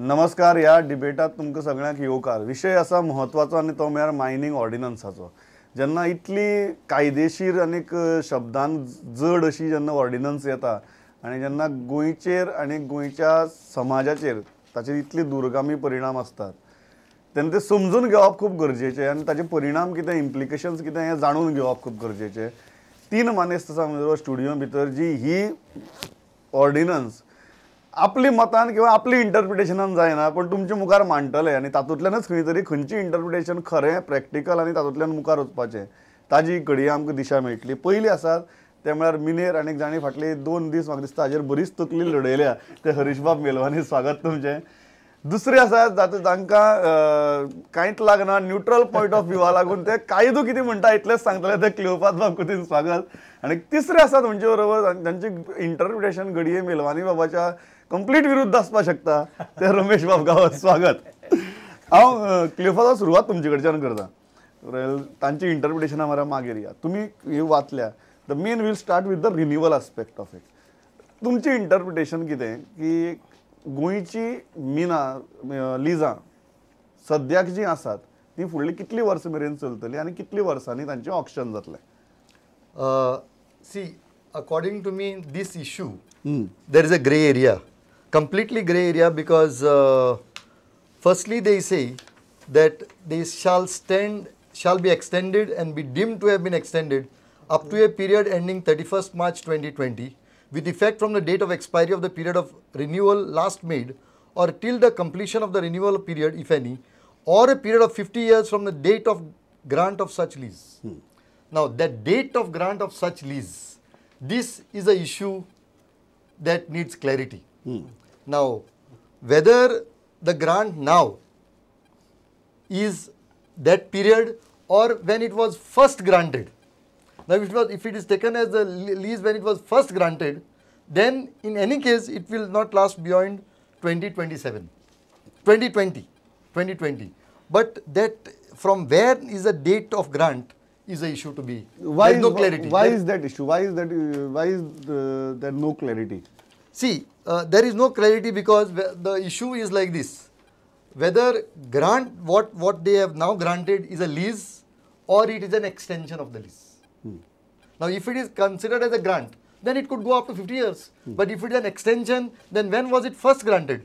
नमस्कार. ह्या डिबेटात तुमकां सगळ्यांक येवकार. विशय आसा म्हत्वाचो आनी तो म्हळ्यार मायनींग ऑर्डिनन्साचो. जेन्ना इतली कायदेशीर आनीक शब्दान जड अशी जेन्ना ऑर्डिनन्स येता आनी जेन्ना गोंयचेर आनी गोंयच्या समाजाचेर ताचे इतले दुर्गामी परिणाम आसतात तेन्ना ते समजून घेवप खूब गरजेचें आनी ताचे परिणाम कितें, इम्प्लिकेशन्स कितें हें जाणून घेवप खूब गरजेचें. तीन मानेस्त आसा म्हज्या स्टुडियो भितर जी ही ऑर्डिनन्स आपली मतान किंवा आपली इंटरप्रिटेशनान जायना पण तुमच्या मुखार मांडटले आनी तातूंतल्यानच खंय तरी खंयची इंटरप्रिटेशन खरें प्रॅक्टिकल आनी तातूंतल्यान मुखार वचपाचें ताजी घडये आमकां दिशा मेळटली. पयलीं आसात ते म्हळ्यार मिनेर आनी जांणी फाटले 2 दीस म्हाका दिसता हाजेर बरीच तकली लडयल्या ते हरीशबाब मेलवानी, स्वागत तुमचें. दुसरे आसात जातूंत तांकां कांयच लागना, न्यूट्रल पॉयंट ऑफ व्यूवा लागून ते कायदो कितें म्हणटा इतलेंच सांगतले ते क्लियोपात बाब कुतीन, स्वागत. आनी तिसरे आसात म्हणजे बरोबर तांचे इंटरप्रिटेशन घडये मेलवानी बाबाच्या कंप्लीट विरुद्ध आसपाक शकता ते रमेश बाब गांवस, स्वागत. हांव क्लियोपात सुरवात तुमचे कडच्यान करता, तांची इंटरप्रिटेशनां मारा मागीर या. तुमी ही वाचल्या, the main will start with the renewal aspect of it. तुमचें इंटरप्रिटेशन कितें की गोंयची मिनां लिजां सद्याक जीं आसात तीं फुडलीं कितलीं वर्सां मेरेन चलतलीं आनी कितलीं वर्सांनी तांचें ऑक्शन जातलें? See, according to me this issue there is a grey area, completely grey area, because firstly they say that they shall be extended and be deemed to have been extended up to a period ending 31st March 2020 with effect from the date of expiry of the period of renewal last made or till the completion of the renewal period, if any, or a period of 50 years from the date of grant of such lease. Now, that date of grant of such lease, this is a issue that needs clarity. Now, whether the grant now is that period or when it was first granted. Now, if it is taken as the lease when it was first granted, then in any case it will not last beyond 2027, 2020. But that from where is the date of grant is a issue to be. Why there is no clarity. Why is that issue? Why is that? Why is there no clarity? See, there is no clarity because the issue is like this: whether grant what they have now granted is a lease or it is an extension of the lease. Now, if it is considered as a grant, then it could go up to 50 years. But if it is an extension, then when was it first granted?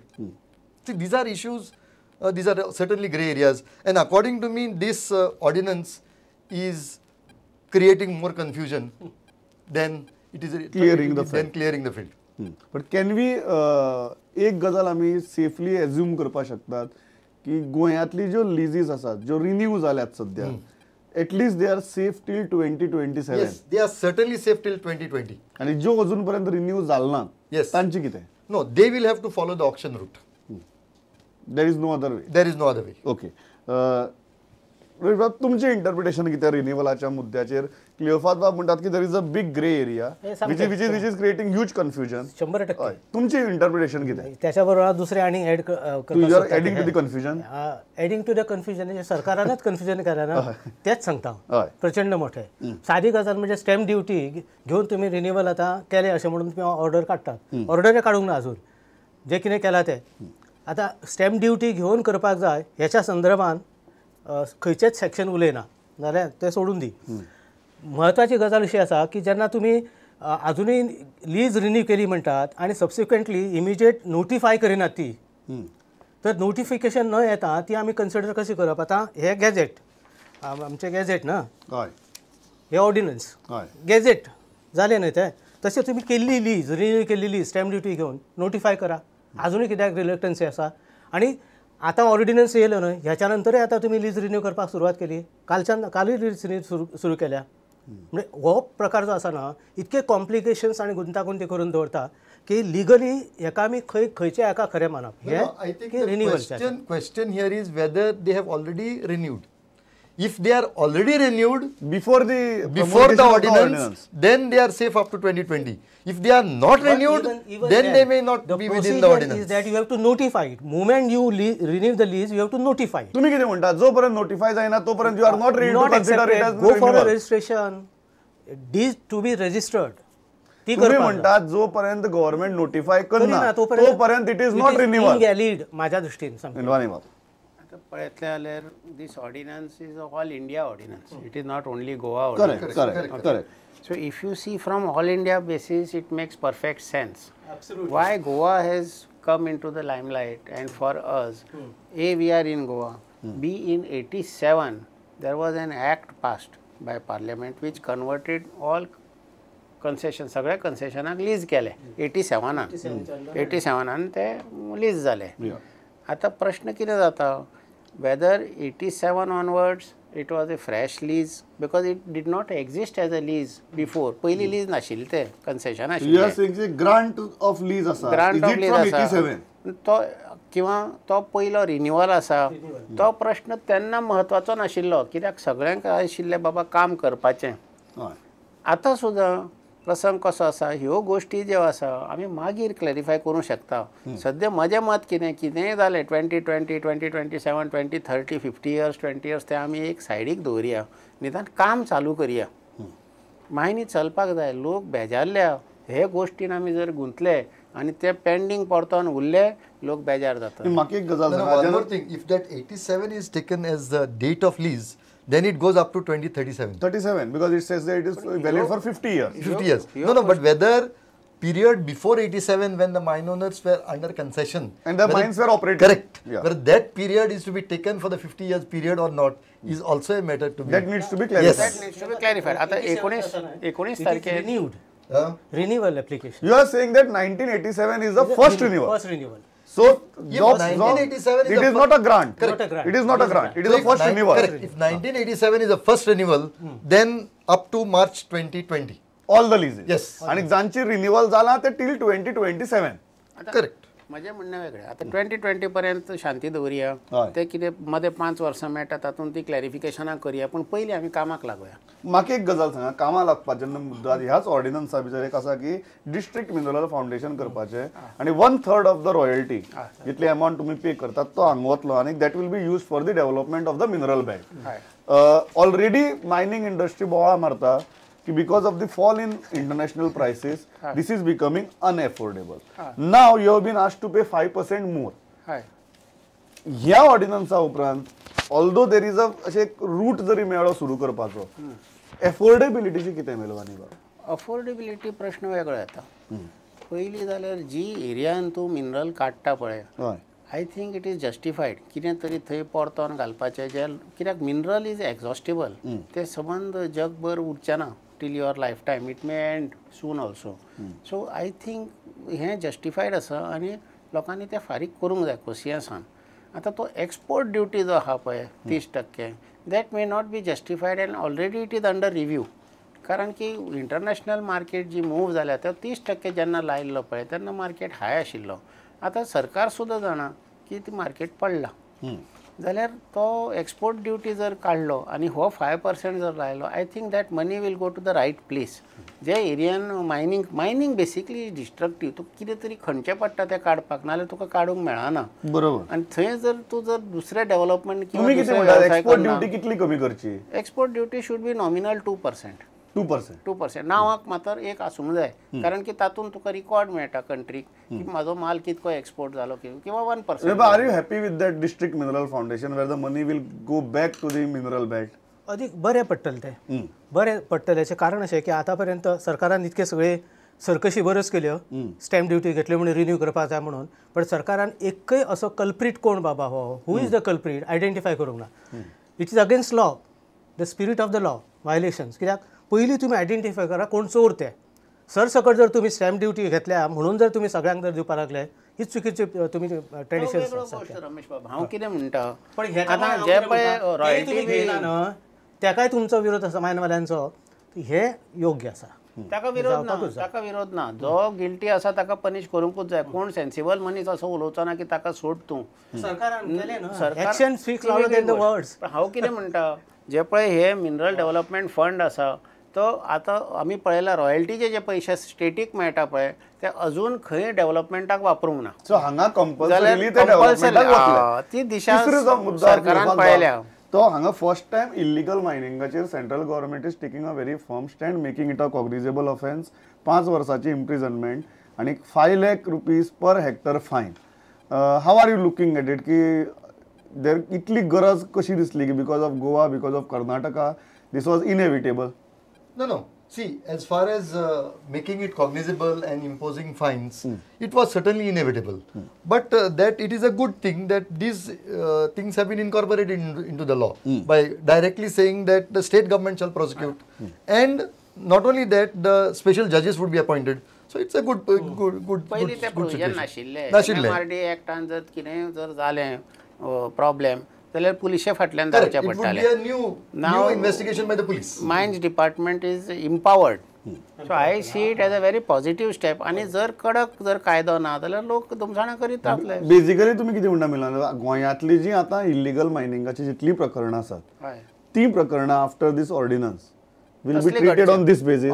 See, these are issues, these are certainly grey areas. And according to me, this ordinance is creating more confusion than it is clearing the field. Than clearing the field. But can we एक गजाल आमी safely assume करपाक शकतात की गोंयांतली ज्यो लिजीज आसात ज्यो रिन्यू जाल्यात सद्या, at least they are safe till 2027. Yes, they are certainly safe till 2020. आणि जो अजून पर्यंत रिन्यू झालना, yes, तांची कितें? No, they will have to follow the auction route. There is no other way. There is no other way. Okay. तुमचें interpretation कितें रिन्युअलाच्या मुद्द्याचेर? क्लियोफात बाब म्हणटात की there is a big grey area which is creating huge confusion. 100%. तुमचें interpretation कितें? त्याच्याबरोबर दुसरें आनी add you are adding to the confusion. Adding to the confusion, सरकारानच कन्फ्युजन केलें ना, तेच सांगता हांव. प्रचंड मोठें. सादी गजाल म्हणजे स्टॅम्प ड्युटी घेवन तुमी रिन्युअल आतां केलें अशें म्हणून तुमी ऑर्डर काडटात. ऑर्डर काडूंक ना अजून, जें कितें केलां तें आतां स्टॅम्प ड्युटी घेवन करपाक जाय ह्याच्या संदर्भान खंयचेच सेक्शन उलयना जाल्यार तें सोडून दी. म्हत्वाची गजाल अशी आसा की जेन्ना तुमी आजुनूय लीज रिन्यू केली म्हणटात आनी सबसिक्वंटली इमिजिएट नोटिफाय करिनात ती, तर नोटिफिकेशन न येता ती आमी कन्सिडर कशी करप? आतां हे गॅझेट आमचें गॅझेट ना, हे ऑर्डिनन्स गॅझेट जालें न्हय तें, तशें तुमी केल्ली लीज रिन्यू केल्ली लीज स्टॅम्प ड्युटी घेवन नोटिफाय करा. आजुनूय कित्याक रिलक्टन्सी आसा? आनी आतां ऑर्डिनन्स येयलो न्हय ह्याच्या नंतरूय आतां तुमी लीज रिन्यू करपाक सुरवात केली, कालच्यान कालूय लीज रिन्यू सुरू केल्या. म्हणजे हो प्रकार जो आसा ना, इतके कॉम्प्लिकेशन्स आनी गुंतागुंती करून दवरता की लिगली हेका आमी खंय खंयच्या हेका खरें मानप? हें renewal. Question here is whether they have already renewed. If they are already renewed before the ordinance, then they are safe up to 2020. If they are not renewed, then they may not be within the ordinance. Is that you have to notify it. Moment you renew the lease, you have to notify it. तुम्ही कितें म्हणता, जो पर्यंत notify जायना तो पर्यंत you are not ready to consider it as go for a registration, deed to be registered. ती तुम्ही म्हणतात जोपर्यंत गव्हर्नमेंट नोटिफाय करना तोपर्यंत it is not renewal invalid माझ्या दृष्टीन. मेलवानी बाब, आतां पळयतलें जाल्यार this ordinance is all India ordinance, it is not only Goa ordinance. Correct correct. So if you see from all India basis it makes perfect sense. Absolutely. Why Goa has come into the limelight and for us, A, we are in Goa, B, in 87 there was an act passed by parliament which converted all concession, सगळ्या कन्सेशनाक lease केले 87 87 ते lease जाले. आतां प्रश्न कितें जाता, whether 87 onwards it was a fresh lease because it did not exist as a lease before. पयलीं lease नाशिल्लें, तें कन्सेशन आशिल्लें. ग्रांट ऑफ लीज आसा, ग्रांट ऑफ लीज आसा तो किंवा तो पयलो रिन्युअल आसा, तो प्रश्न तेन्ना म्हत्वाचो नाशिल्लो कित्याक सगळ्यांक आशिल्लें बाबा काम करपाचें. आतां सुद्दां प्रसंग कसो आसा, ह्यो गोश्टी ज्यो आसा आमी मागीर क्लॅरिफाय करूंक शकता. सद्या म्हजें मत कितें, कितेंय जालें 2020, 2027, 2030, 50 years, 20 years ते आमी एक सायडीक दवरया, निदान काम चालू करया. मायनी चलपाक जाय. लोक बेजारल्या हे गोश्टीन आमी जर गुंतले आनी ते पेंडींग परतोन उरले, लोक बेजार जाता. म्हाका एक गजाल, one more thing, if that 87 is taken as the date of lease, then it goes up to 2037. 37, because it says that it is valid for 50 years. 50 years. No, no, but whether period before 87 when the mine owners were under concession and the mines were operating. Correct. Yeah. Whether that period is to be taken for the 50 years period or not is also a matter to be. That needs to be clarified. Yes. That needs to be clarified. आता 19 तारखेर renewed. Renewal application. You are saying that 1987 is the first renewal. First renewal. So, if 1987 it is not a grant. Correct. Not a grant. It is not a grant. It is the first renewal. Correct. If 1987 is the first renewal, then up to March 2020. All the leases. Yes. आणि जांची renewal जाला ते till 2027. Correct. म्हजें म्हणणें वेगळें. आतां 2020 पर्यंत शांती दवरया, ते कितें मदें 5 वर्सां मेळटा तातूंत ती क्लॅरिफिकेशनां करया, पूण पयलीं आमी कामाक लागोया. म्हाका एक गजाल सांगा, कामाक लागपाचें जेन्ना मुद्दो ह्याच ऑर्डिनन्सा भितर एक आसा की डिस्ट्रिक्ट मिनरल फावंडेशन करपाचें आनी 1/3 ऑफ the royalty जितली अमावंट तुमी पे करतात तो हांगा वतलो आनी that will be use for the development of the mineral belt. Already mining industry बोवाळ मारता की because of the fall in international prices, this is becoming unaffordable. Now you have been asked to pay 5% more. ह्या ऑर्डिनन्सा उपरांत although there is a अशें एक route जरी मेळ्ळो सुरू करपाचो, एफोर्डेबिलिटीची कितें मेलवानी बाब? अफोर्डेबिलिटी प्रश्न वेगळो येता. पयलीं जाल्यार जी एरियान तूं मिनरल काडटा पळय, I think it is justified कितें तरी थंय परतोन घालपाचें, जे कित्याक मिनरल is एक्झॉस्टेबल, तें सबंद जगभर उरचें ना till your life time, it may end soon also. So I think हें जस्टिफायड आसा आनी लोकांनी तें फारीक करूंक जाय कोसियेंसान. आतां तो एक्सपोर्ट ड्युटी जो आहा पळय 30%, that may not be justified and already it is under review. कारण की इंटरनॅशनल मार्केट जी मूव जाल्या ते 30% जेन्ना लायिल्लो पळय तेन्ना मार्केट हाय आशिल्लो. आतां सरकार सुद्दां जाणा की ती मार्केट पडला, जाल्यार तो एक्सपोर्ट ड्युटी जर काडलो आनी हो 5% जर लायलो, I think that money will go to the right place. जे एरियान मायनींग, मायनींग बेसिकली डिस्ट्रक्टीव, तुका कितें तरी खणचें पडटा तें काडपाक, नाजाल्यार तुका काडूंक मेळना. बरोबर. आनी थंय जर तूं जर दुसरें डेव्हलपमेंट किंवा एक्सपोर्ट ड्युटी कितली कमी करची? Export duty should be nominal 2%. 2% नांवाक मात्र एक आसूंक जाय, कारण की तातूंत तुका रिकॉर्ड मेळटा कंट्रीक की म्हाजो माल कितको एक्सपोर्ट जालो किंवा 1%. Are you happy with that district mineral foundation where the money will go back to the mineral belt? अदीक बरें पडटलें तें, बरें पडटलें. हाचें कारण अशें की आतां पर्यंत सरकारान इतके सगळे सर्कशी बऱ्योच केल्यो, स्टॅम्प ड्युटी घेतल्यो म्हणून रिन्यू करपाक जाय म्हणून, पण सरकारान एकय असो कल्प्रीट कोण बाबा हो, who is the culprit identify करूंक ना. It is against law, the spirit of the law violations. कित्याक पयलीं तुमी आयडेंटिफाय करा कोण चोर ते. सरसकट जर तुमी स्टॅम्प ड्युटी घेतल्या म्हणून जर तुमी सगळ्यांक जर दिवपाक लागले, ही चुकीची तुमी ट्रेडिशन. रमेश बाब, हांव कितें म्हणटा, पण जे पळय रॉयल्टी घेयना न्हय तेकाय तुमचो विरोध आसा मायनवाल्यांचो, हे योग्य आसा. ताका विरोध ना, ताका विरोध ना. जो गिल्टी आसा ताका पनिश करूंकूच जाय. कोण सेन्सिबल मनीस असो उलोवचो ना की ताका सोड तूं. सरकारान केलें न्हय, action speaks louder than the words. हांव कितें म्हणटा, जे पळय हे मिनरल डेव्हलपमेंट फंड आसा तो आतां आमी पळयला रॉयल्टीचे जे पयशे स्टेटीक मेळटा पळय ते अजून खंय डेव्हलपमेंटाक वापरूंक ना. सो हांगा कंपल्सरीली ते डेव्हलपमेंटाक वतले, ती दिशा सरकारान पळयल्या. तो हांगा फर्स्ट टायम इल्लिगल मायनिंगाचेर central government is taking a very firm stand, making it a cognizable offence, 5 वर्साची इम्प्रिजनमेंट आनी 5 lakh rupees per hectare fine. How are you looking at it की देर इतली गरज कशी दिसली की because of Goa, because of Karnataka, this was inevitable? No, no. See, as far as making it cognizable and imposing fines, it was certainly inevitable. But that it is a good thing that these things have been incorporated into the law by directly saying that the state government shall prosecute. And not only that, the special judges would be appointed. So it's a good good पयलीं ते provision नाशिल्लें. MRD एक्टान जर कितें जर जालें problem जाल्यार पुलिशे फाटल्यान धांवचें पडटालें. Now investigation by the police. Mines department is empowered. So I see it as a very positive step. आनी जर कडक जर कायदो ना जाल्यार लोक धुमसाणां करीत रावतले. बेसिकली तुमी कितें म्हणटा मिलन, गोंयांतली जी आतां इल्लिगल मायनिंगाची जितलीं प्रकरणां आसात तीं प्रकरणां after this ordinance will be treated on this basis.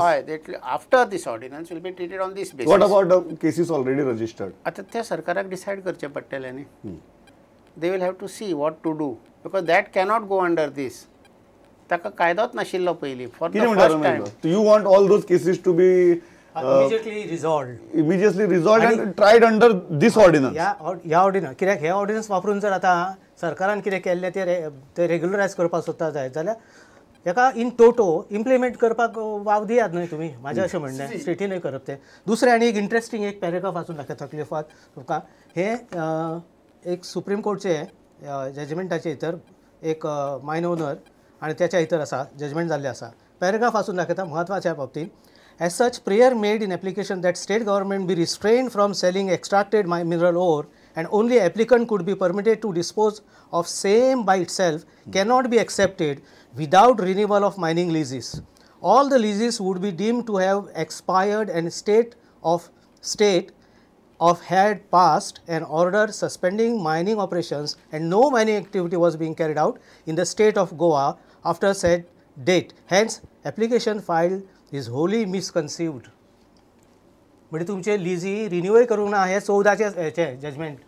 After this ordinance will be treated on this basis. What about the cases already registered? आतां ते सरकाराक डिसायड करचें पडटलें न्ही. They will have to see what to do because that cannot go under this. ताका कायदोच नाशिल्लो पयलीं for the first time. You want all those cases to be immediately resolved. Immediately resolved and tried under this ordinance. ह्या ordnance कित्याक हे ordnance वापरून जर आतां सरकारान कितें केल्लें ते रेग्युलरायज करपाक सोदता जायत जाल्यार हेका इन टोटो इम्प्लिमेंट करपाक वाव दियात न्हय तुमी, म्हाजें अशें म्हणणें स्टेटी न्हय करप तें. दुसरें आनी एक इंट्रस्टींग एक पॅरेग्राफ वाचून दाखयता क्लिफाक तुमकां. हें एक सुप्रीम कोर्टचे जजमेंटाचे भितर एक मायन ओनर आनी त्याच्या भितर आसा जजमेंट जाल्लें आसा. पॅरेग्राफ वाचून दाखयता म्हत्वाच्या बाबतींत. As such prayer made in application that state government be restrained from selling extracted mineral ore and only applicant could be permitted to dispose of same by itself cannot be accepted without renewal of mining leases. All the leases would be deemed to have expired and state of had passed an order suspending mining operations and no mining activity was being carried out in the state of Goa after said date. Hence, application filed is wholly misconceived. म्हणजे तुमचे लिजी renewal करूंक ना हे 14 हेचे judgement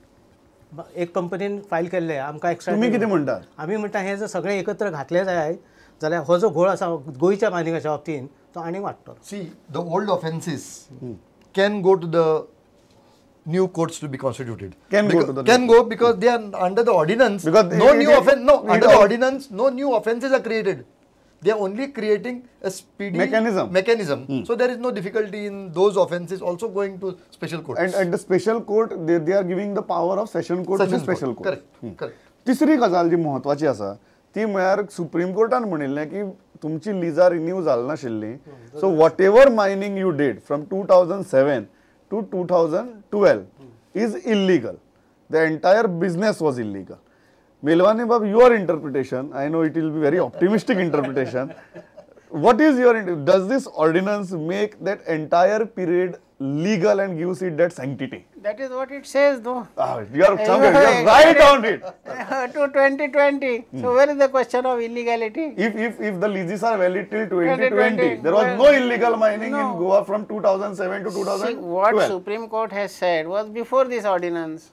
एक कंपनीन file केल्ले आमकां एक्स्ट्रा. तुमी कितें म्हणटात? आमी म्हणटा हें जर सगळें एकत्र घातलें जाय जाल्यार हो जो घोळ आसा गोंयच्या मायनिंगाच्या बाबतीन तो आनीक वाडटलो. See, the old offences can go to the new courts to be constituted. Can go to the can go because they are under the ordinance. Because no new offense. No, under the ordinance, no new offences are created. They are only creating a speedy mechanism. So there is no difficulty in those offences also going to special courts. And at the special court, they are giving the power of session court to special court. Correct. Correct. तिसरी गजाल जी महत्वाची आसा ती म्हळ्यार supreme कोर्टान म्हणिल्लें की तुमची लिजा रिन्यू जाल नाशिल्ली. So whatever mining you did from 2007 to 2012 is illegal. The entire business was illegal. Melwani Bab, your interpretation, I know it will be very optimistic interpretation. What is your, does this ordinance make that entire period legal and gives it that sanctity? That is what it says though. You are right on it. To 2020. So where is the question of illegality? If the leases are valid till 2020, there was no illegal mining in Goa from 2007 to 2012. See, what Supreme Court has said was before this ordinance.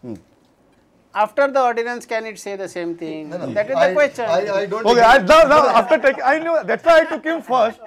After the ordinance, can it say the same thing? No, no. That is the question. I don't. Okay, now after taking, I knew that's why I took him first.